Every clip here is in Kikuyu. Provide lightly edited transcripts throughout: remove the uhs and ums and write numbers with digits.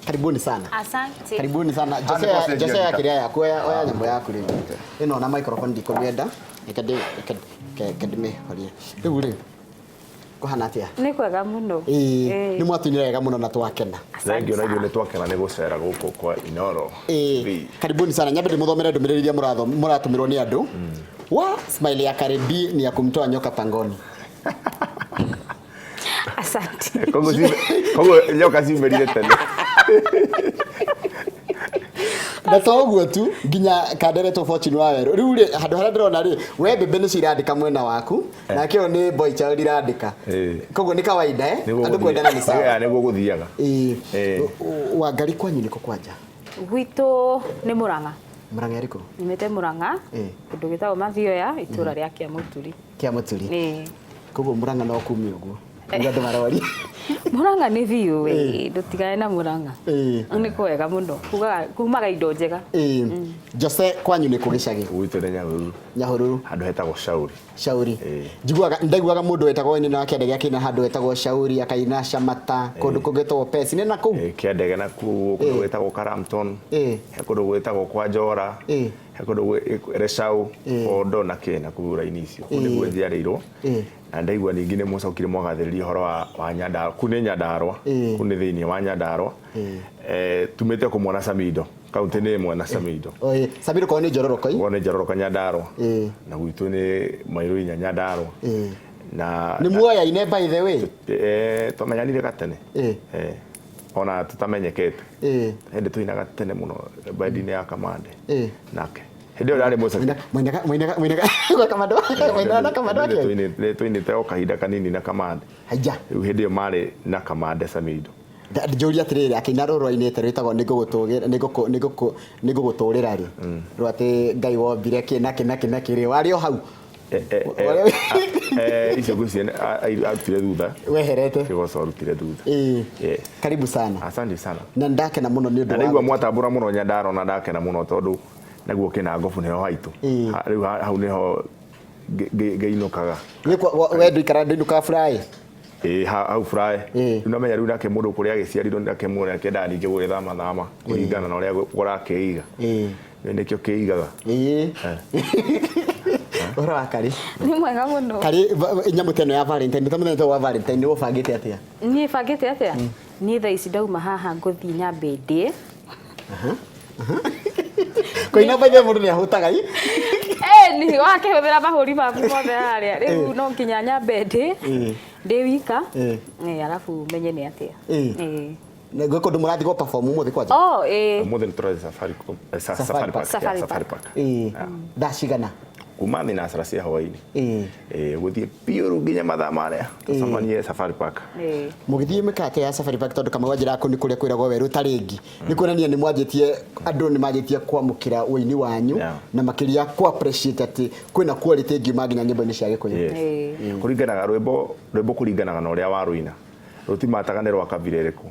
Karibuni sana. Asante. Karibuni sana. Haha nĩ Jose kwa Jose cenjia ya kĩrĩa yaku oya oya nyamũ yaku rĩu. Ĩno na microphone ndikũmĩenda. Reke ndĩ reke reke ndĩmĩhorie. Rĩu rĩ kũhana atĩa? Nĩ kwega mũno. Ĩĩ Ĩĩ. nĩ mwatũinĩra wega mũno na twakena. Thank you na ithuĩ nĩ twakena nĩ gũcera gũkũ kwa Inoro. Ĩĩ TV. Karibuni sana. Nyambe ndĩmũthomere ndũmĩrĩri iria mũratũmĩrwo nĩ andũ. Wa smile ya Karibi ni ya kumtoa nyoka pangoni. Asante. Koguo nyoka ciumĩrire tene. Na to ũguo tu nginya kanderetwo Fortune wa werũ rĩu rĩ handũ harĩa ndĩrona rĩ we mbembe nĩcio irandĩka mwena waku nake ũyũ nĩ boy child irandĩka. Koguo nĩ kawaida eh Nĩguo andũ kwendana nĩ sawa. Nĩguo gũthiaga. Ĩĩ. Ĩĩ. Wangari kwanyu nĩkũ kwanja? Gwitũ nĩ Murang'a. Murang'a ĩrĩkũ? Nyumĩte Murang'a. Kũndũ gwĩtagwo Mathioya itũra rĩa Kĩamũturi. Kĩamũturi. Ĩĩ. Koguo Murang'a no kumia ũguo. Nĩguo andũ maroria. Murang'a nĩ biũ we, ndũtigane na Murang'a. Nĩ kwega mũno. Kugaga kumaga indo njega. Ĩĩ. Jose kwanyu nĩ kũ gĩcagi? Gwitũ nĩ Nyahururu. Nyahururu. Handũ hetagwo Shauri. Shauri. Ĩĩ. Njiguaga ndaiguaga mũndũ wetagwo nyina wa kĩande gĩa kĩina handũ hetagwo Shauri akaina Shamata kũndũ kũngĩ gwĩtagwo Pesi. Nĩ na kũu? Ĩĩ, Kĩandege na kũu kũndũ gwĩtagwo Karamton. Ĩĩ. He kũndũ gwĩtagwo kwa Njora. Ĩĩ. He kũndũ Rĩcau, Bondo na kĩ na kũu raini icio. Kũu nĩkuo njiarĩirwo. Na ndaigua ningĩ nĩ mũcokire mwagathĩrĩria ũhoro wa Nyandarua. Kũu nĩ Nyandarua. Kũu nĩ thĩinĩ wa Nyandarua. Tumĩte kũmwe na Samido. Kaunti nĩ ĩmwe na Samido. Ĩĩ. Samido kwao nĩ Njororoko. Kwao nĩ Njororoko Nyandarua. Na gwitũ nĩ mairũ inya Nyandarua. Na Nĩ muoyaine by the way? Twamenyanire gatene. Ona tũtamenyekete. Hĩndĩ tũinaga tene mũno bendi-inĩ ya Kamande. Nake. Hĩndĩ ĩyo ndarĩ mũcaki. Mwinaga mwinaga mwinaga Kamande mwinaga na Kamande wake. Nĩ tũinĩte o kahinda kanini na Kamande. Haija. Rĩu hĩndĩ ĩyo marĩ na Kamande Samido. Njũria atĩrĩrĩ akĩina rũrũ ainĩte rwĩtagwo nĩngũgũtũgĩra nĩngũkũ nĩngũkũ nĩngũgũtũrĩra rĩ rwa atĩ Ngai wombire kĩ na kĩ na kĩ na kĩ rĩ warĩ o hau Icio ngwĩciria arutire thutha. Weherete. Kĩgoco arutire thutha. Ĩĩ. Yes. Karibu sana. Asante sana. Na ndakena mũno nĩ ũndũ Na ndaigua mwatambũra mũno Nyandarua na ndakena mũno tondũ naguo Kĩnangobu nĩho haitũ. Rĩu hau nĩho ngĩinũkaga. We ndũikara ndũinũkaga Fly? Ĩĩ hau Fly. Rĩu namenya rĩu nake mũndũ kũrĩa agĩciarirwo nake mũndũ akĩendaga ningĩ gũgĩthama thama kũringana na ũrĩa ũrakĩiga. Nĩ nĩkĩo kĩigaga. Ĩĩ. Ũhoro wa Karĩ? Nĩ mwega mũno. Karĩ nyamũ ta ĩno ya Valentine, ta mũthenya ta wa Valentine ũbangĩte atĩa? Niĩ bangĩte atĩa? Niĩ thaa ici ndauma haha ngũthiĩ nyambe ndĩe. Kũina by the way mũndũ nĩ ahũtaga i. Ĩni wakĩhũthĩra mahũri maku mothe harĩa. Rĩu no nginya nyambe ndĩe. Ndĩ wika. Ĩĩ arabu menye nĩ atĩa. Ĩĩ. Gwĩ kũndũ mũrathiĩ gũ perform ũmũthĩ kwanja? Oh, ĩĩ. Ũmũthĩ nĩ tũrathiĩ Safaricom, Safari Safari Park. Park. Safari Yeah, Safari Park. Park. Ĩĩ. Thaa cigana? Kuma thinacara cia hwaĩ-inĩ. Ĩĩ. Ĩĩ, gũthiĩ biũ nginya mathaa marĩa tũcemanie Safari Park. Ĩĩ. Mũgĩthiĩ mĩkate ya Safari Park tondũ Kamau anjĩraga kũu nĩ kũrĩa kwĩragwo werũ ta rĩngĩ. Nĩ kuonania nĩ mwanjĩtie andũ nĩ manjĩtie kwamũkĩra ũini wanyu na makĩria kũ appreciate atĩ kwĩna quality ĩngiuma nginya nyĩmbo-inĩ cia Gĩkũyũ. Yes. Kũringanaga rwĩmbo rwĩmbo kũringanaga na ũrĩa warũina. Rũtimataga nĩ rwa kabira ĩrĩkũ.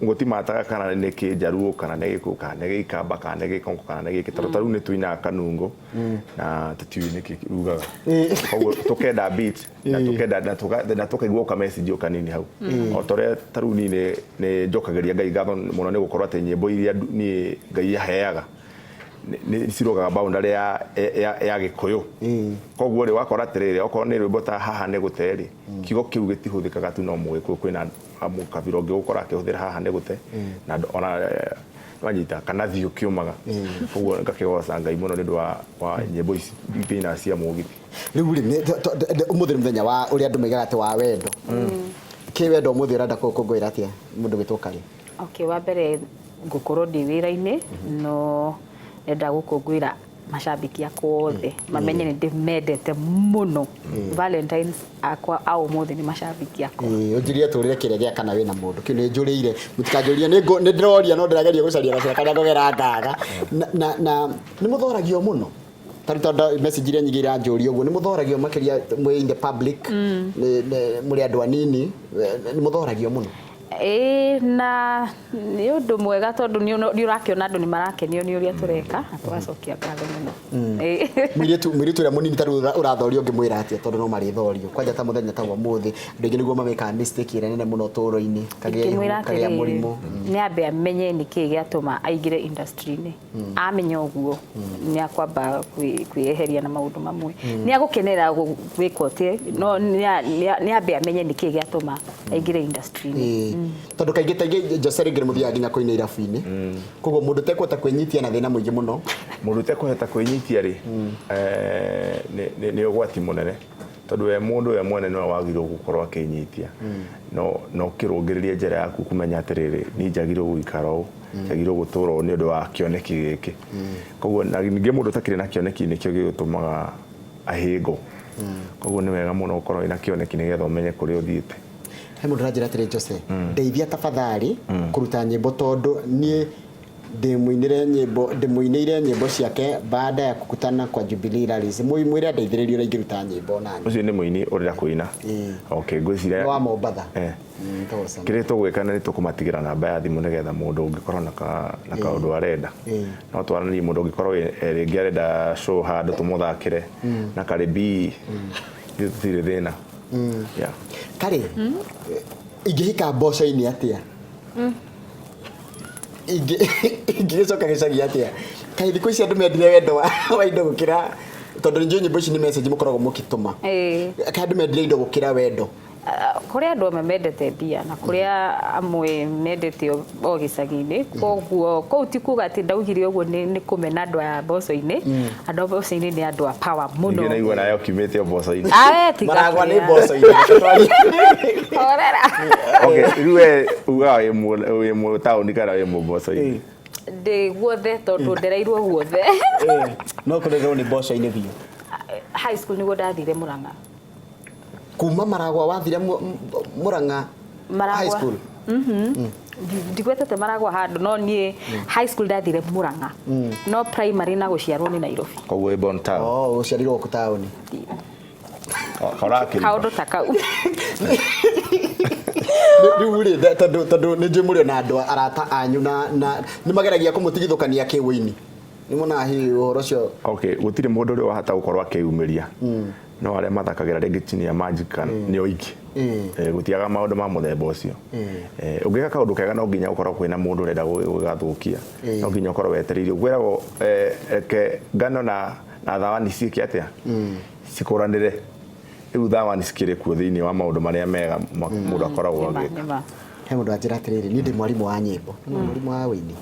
Gũtimataga kana nĩ kĩnjaruo kana nĩ gĩkũyũ kana nĩ gĩikamba kana nĩ gĩkongo kana nĩ gĩkĩ tondũ ta rĩu nĩ tũinaga kanungo na tũtiũĩ nĩkĩ rugaga. Koguo tũkenda beat na tũkenda na tũkaigua ka message o kanini hau. O ta ũrĩa ta rĩu niĩ nĩ njokagĩria Ngai ngatho mũno nĩ gũkorwo atĩ nyĩmbo iria niĩ Ngai aheaga nĩ cirogaga boundary ya Gĩkũyũ. Koguo rĩ wakora atĩrĩrĩ okorwo nĩ rwĩmbo ta haha nĩ gũte rĩ kiugo kĩu gĩtihũthĩkaga tu no mũgĩkũyũ kwĩna mũkabira ũngĩ ũgũkora akĩhũthĩra haha nĩ gũte na ona wanyita kana thiũ kĩũmaga. Koguo ngakĩgoca Ngai mũno nĩ ũndũ wa nyĩmbo ici thĩinĩ cia mũgithi. Rĩu rĩ ũmũthĩ nĩ mũthenya wa ũrĩa andũ maigaga atĩ wa wendo. Kĩwendo ũmũthĩ ũrenda gũkũngũĩra atĩa mũndũ gwĩtwo Karĩ? Okay, wa mbere ngũkorwo ndĩ wĩra-inĩ no ndenda gũkũngũĩra macambĩki akwa othe mamenye nĩ ndĩmendete mũno. Valentines akwa a ũmũthĩ nĩ macambĩki akwa. Ĩĩ ũnjĩrire tũrĩre kĩrĩa gĩa kana wĩna mũndũ kĩu nĩ njũrĩire mũtikanjũrie nĩ ndĩroria no ndĩrageria gũcaria gacĩra karĩa ngũgera ngaga na na nĩ mũthoragio mũno tarĩu tondũ message iria nyingĩ iranjũria ũguo nĩ mũthoragio makĩria mwĩ in the public mũrĩ andũ anini nĩ mũthoragio mũno. Ĩĩ, na nĩ ũndũ mwega tondũ nĩ ũrakĩona andũ nĩ marakenio nĩ ũrĩa tũreka na tũgacokia ngatho mũno. Ĩĩ. Mũirĩtu ũrĩa mũnini tarĩu ũrathorio ũngĩmwĩra atĩa, tondũ no marĩthorio kwanja ta mũthenya ta wa ũmũthĩ, andũ aingĩ nĩguo mamĩkaga mistake ĩrĩa nene mũno ũtũũro-inĩ, kagĩa ihu, Ingĩmwĩra kagĩa atĩrĩrĩ, mũrimũ. Nĩ ambe amenye nĩkĩĩ gĩatũma aingĩre industry-inĩ. Amenya ũguo nĩ akwamba kwĩyeheria na maũndũ mamwe, nĩ agũkenera gwĩka ũtĩ, no nĩ ambe amenye nĩkĩĩ gĩatũma aingĩre industry-inĩ. Ĩĩ. Tondũ kaingĩ taingĩ Jose rĩngĩ nĩ mũthiaga nginya kũina irabu-inĩ, koguo mũndũ ũtekũhota kwĩnyitia na thĩna mũingĩ mũno. Mũndũ ũtekũhota kwĩnyitia rĩ, nĩ ũgwati mũnene, tondũ we mũndũ we mwene nĩwe wagĩrĩirwo gũkorwo akĩnyitia, no kĩrũngĩrĩrie njĩra yaku kũmenya atĩrĩrĩ, niĩ njagĩrĩirwo gũikara ũũ, njagĩrĩirwo gũtũra ũũ nĩ ũndũ wa kĩoneki gĩkĩ. Koguo na ningĩ mũndũ ũtakĩrĩ na kĩoneki nĩkĩo gĩgũtũmaga ahĩngwo. Koguo nĩ wega mũno gũkorwo wĩna kĩoneki nĩgetha ũmenye kũrĩa ũthiĩte. He mũndũ ũranjĩra atĩrĩ, Jose, ndeithia tafadhali kũruta nyĩmbo, tondũ niĩ ndĩmũinĩire nyĩmbo ciake baada ya kukutana kwa Jubilee Rallies. Mwĩre andeithĩrĩrie ũrĩa ingĩruta nyĩmbo nani. Ũcio nĩ mũini ũrenda kũina. Okay, ngwĩciria Nĩ wa Mombatha. Tawasana. Kĩrĩa tũgwĩka nĩ tũkũmatigĩra namba ya thimũ nĩgetha mũndũ ũngĩkorwo na kaũndũ arenda. No twaranĩrie mũndũ ũngĩkorwo rĩngĩ arenda show handũ tũmũthakĩre na Karibi, gũtirĩ thĩna. Yeah. Karĩ, ingĩhika mboco-inĩ atĩa? Ingĩgĩcoka gĩcagi atĩa? Kaĩ thikũ ici andũ mendire wendo wa indo gũkĩra, tondũ nĩ njũĩ nyĩmbo ici nĩ message mũkoragwo mũkĩtũma. Kaĩ andũ mendire indo gũkĩra wendo? Kũrĩ andũ amwe mendete mbia na kũrĩ amwe mendete o gĩcagi-inĩ, koguo kũu ti kuga atĩ ndaugire ũguo nĩ kũmena andũ aya mboco-inĩ. Andũ a mboco-inĩ nĩ andũ a power mũno. Ningĩ naigua nawe ũkiumĩte o mboco-inĩ. Ah, we tiga Maragwa nĩ kũrĩa. mboco-inĩ. Horera. Okay, rĩu we ugaga wĩ mũ taũni kana wĩ mũ mboco-inĩ? Ndĩ guothe tondũ ndereirwo guothe. No kũrerwo nĩ mboco-inĩ biũ. High school nĩguo ndathire Murang'a. Kuma Maragwa wathire Murang'a Maragwa. High school? Ndigwetete Maragwa handũ, no niĩ high school ndathire Murang'a. No primary na gũciarwo nĩ Nairobi. Koguo wĩ born town. Oh, ũciarirwo gũkũ taũni. Kaũrakĩrima. Kaũndũ ta kau. Rĩu rĩ, tondũ nĩ njũĩ mũrĩ na andũ arata anyu na nĩ mageragia kũmũtigithũkania kĩwĩini. Nĩ monaga hihi ũhoro ũcio? Okay, gũtirĩ mũndũ ũrĩa wahota gũkorwo akĩyumĩria. No arĩa mathakagĩra rĩngĩ chini ya maji kana nĩ oingĩ. Gũtiaga maũndũ ma mũthemba ũcio. Ũngĩka kaũndũ kega no nginya ũkorwo kwĩna mũndũ ũrenda gũgathũkia. No nginya ũkorwo wetereire. Kwĩragwo, reke ngano na thawani ciĩke atĩa? Cikũranĩre. Rĩu thawani cikĩrĩ kuo thĩinĩ wa maũndũ marĩa mega mũndũ akoragwo agĩka. He mũndũ anjĩra atĩrĩrĩ, niĩ ndĩ mwarimũ wa nyĩmbo. Nĩ mwarimũ wa wĩini.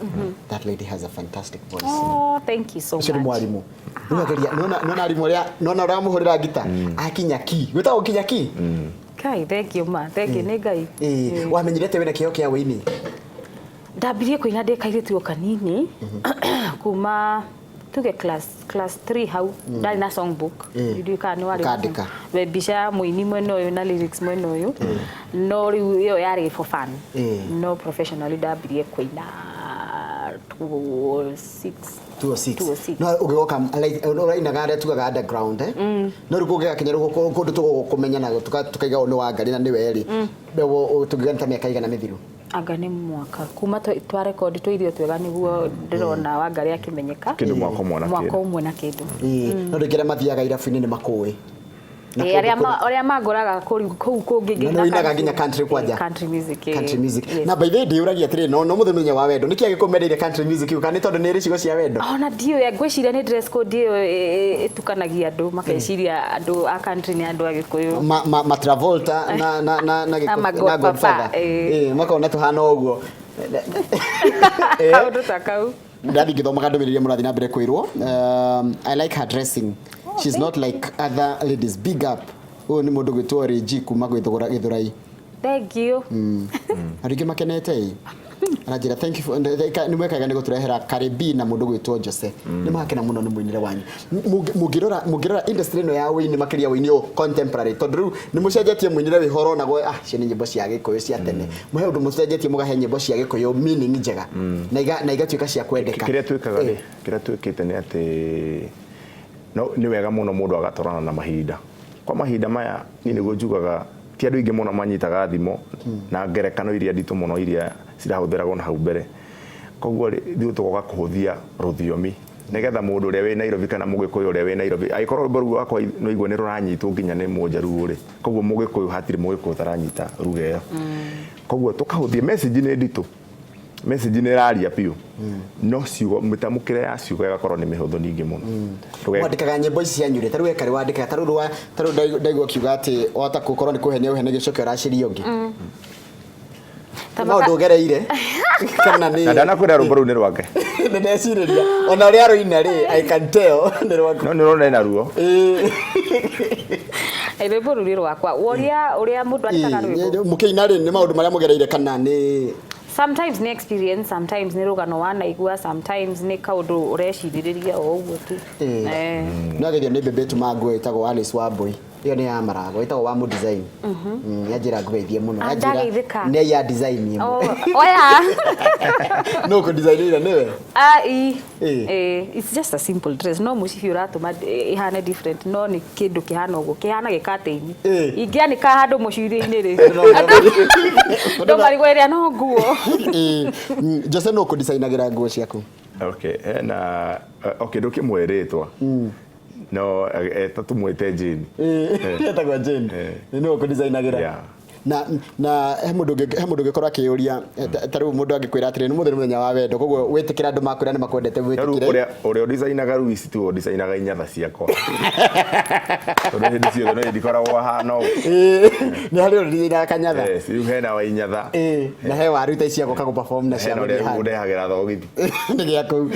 That lady has a fantastic voice. Oh, thank you so Ũcio nĩ much. mwarimũ. Rĩu ageria, nĩwona arimũ arĩa, nĩwona ũrĩa amũhũrĩra ngita? Akinya ki. Gwĩtagwo kinya ki? Kai, thank you ma. Thank you, nĩ Ngai. Ĩĩ, wamenyire atĩa wĩna kĩheo kĩa wĩini? Ndambirie kũina ndĩ kairĩtu o kanini, kuma tuge class 3 hau, ndarĩ na songbook. Ndiũĩ kana nĩ warĩ na Ũkandĩka. We mbica ya mũini mwena ũyũ na lyrics mwena ũyũ. No rĩu ĩyo yarĩ for fun. No professionally ndambirie kũina 206. 206. 206. No ũgĩgoka, like, ũrainaga arĩa tugaga underground, eh? No rĩu kũngĩgakinya rĩu kũndũ tũgũkũmenya na tũkaiga ũyũ nĩ Wangari na nĩwe rĩ. Tũngiuga nĩ ta mĩaka igana mĩthiru? Anga nĩ mwaka kuma twa rekondi twa irio twega nĩguo ndĩrona Wangari akĩmenyeka. Kĩndũ mwaka ũmwe na Mwaka kĩndũ. ũmwe na kĩndũ. Ĩĩ, no rĩngĩ arĩa mathiaga irabu-inĩ nĩ makũĩ. Na Ĩĩ, kũndũ kũrĩa- arĩa mangoraga kũu kũngĩ Na nginya nĩ ũinaga country. nginya country kwanja. Country music, ĩĩ. Country music. Yes. Na by the way ndĩũragia atĩrĩrĩ, no mũthenya wa wendo, nĩkĩ agĩkũmendeire country music kana nĩ tondũ nĩ ĩrĩ ciugo cia wendo? Ona ndiũĩ, ngwĩciria nĩ dress code ĩyo ĩtukanagia andũ, makeciria andũ a country nĩ andũ a Gĩkũyũ. Ma Travolta na Gĩkũyũ, Na ma na Godfather, Godfather. ĩĩ. Ĩĩ, makona tũhana ũguo. Kaũndũ ta kau. Ndathi ngĩthomaga ndũmĩrĩri ĩrĩa mũrathiĩ na mbere kwĩrwo. I like her dressing. She's not like other ladies. Big up. Ũyũ nĩ mũndũ gwĩtwo Rĩnji kuma Gĩthũrai. Thank you. Andũ aingĩ makenete ĩ. Aranjĩra thank you for, nĩ mwekaga nĩ gũtũrehera Karibi na mũndũ gwĩtwo Jose. Nĩ makena mũno nĩ mũinĩre wanyu. Mũngĩrora industry ĩno ya wĩini makĩria wĩini ũyũ contemporary, tondũ rĩu nĩ mũcenjetie mũinĩre wĩho ũronagwo, icio nĩ nyĩmbo cia Gĩkũyũ cia tene. Mũhe ũndũ mũcenjetie mũgahe nyĩmbo cia Gĩkũyũ meaning njega. Na igatuĩka cia kwendeka. Kĩrĩa twĩkaga rĩ, kĩrĩa twĩkĩte nĩ atĩ no nĩ wega mũno mũndũ agatwarana na mahinda. Kwa mahinda maya niĩ nĩguo njugaga Ti andũ aingĩ mũno manyitaga thimo na ngerekano iria nditũ mũno iria cirahũthĩragwo na hau mbere. Koguo rĩ, ithuĩ tũgoka kũhũthia rũthiomi nĩgetha mũndũ ũrĩa wĩ Nairobi kana mũgĩkũyũ ũrĩa wĩ Nairobi, angĩkorwo rwĩmbo rũu rwakwa nĩwaigua nĩ rũranyitwo nginya nĩ mũnjaruo rĩ, koguo mũgĩkũyũ hatirĩ mũgĩkũyũ ũtaranyita ruga ĩyo. Koguo tũkahũthia message nĩ nditũ, message nĩ ĩraria biũ, no ciugo, mĩtamũkĩre ya ciugo ĩgakorwo nĩ mĩhũthũ ningĩ mũno. Wandĩkaga nyĩmbo ici cianyu rĩ, ta rĩu we Karĩ wandĩkaga, ta rĩu ta rĩu ndaigua ũkiuga atĩ wahota gũkorwo nĩ kũhenia ũhenagia ũcoke ũracĩria ũngĩ. Ta Maũndũ ũgereire kana nĩ Na ndanakwĩra rwĩmbo rũu nĩ rwake. Nĩ ndecirĩria ona ũrĩa arũina rĩ, I can tell nĩ rwaku. No nĩ ũrona ena ruo. Rwĩmbo rũu nĩ rwakwa. Woria ũrĩa mũndũ andĩkaga rwĩmbo. Mũkĩina rĩ, nĩ maũndũ marĩa mũgereire kana nĩ Sometimes nĩ experience, sometimes nĩ rũgano wanaigua, sometimes nĩ kaũndũ ũrecirĩrĩria o ũguo tu. No geithio nĩ mbembe ĩtuma nguo ĩtagwo Alice Wambui. Ĩyo nĩ ya marago, ĩtagwo wa design. Yanjĩra ngũgeithie mũno. Ah, Yanjĩra ndageithĩka. nĩ ya design ĩmwe. Oh, oya. No kũ design nĩwe? Ah, ii. Eh. It's just a simple dress. No mũcibi ũratũma ĩhane different, no nĩ kĩndũ kĩhana ũguo, kĩhana gĩkatĩini. Ingĩanĩka handũ mũciri-inĩ rĩ, andũ marigwo ĩrĩa no nguo. Jose, no kũ designagĩra nguo ciaku? Okay, hena okay, ndũkĩmũhe rĩtwa no eta tũmwĩte Jane. Etagwo Jane. Nĩ kũ designagĩra? Yeah. Na he mũndũ ũngĩkorwo akĩyũria, ta rĩu mũndũ angĩkwĩra atĩrĩ, nĩ mũthenya mũthenya wa wendo, koguo wĩtĩkĩra andũ makwĩra nĩ makwendete, No rĩu wĩtĩkĩre. Ũrĩa ũdesignaga rĩu ici tiwe ũdesignaga inyatha ciakwa, tondũ hĩndĩ ciothe no ndikoragwo hana ũũ. Nĩ harĩ ũndũ designaga kanyatha? Yes, rĩu hena wa inyatha. Na he waru ta ici cia gũka gũ perform na cia Hena ũrĩa gũthiĩ rĩu handũ. ũndehagĩra thogithi. Nĩ gĩa kũu.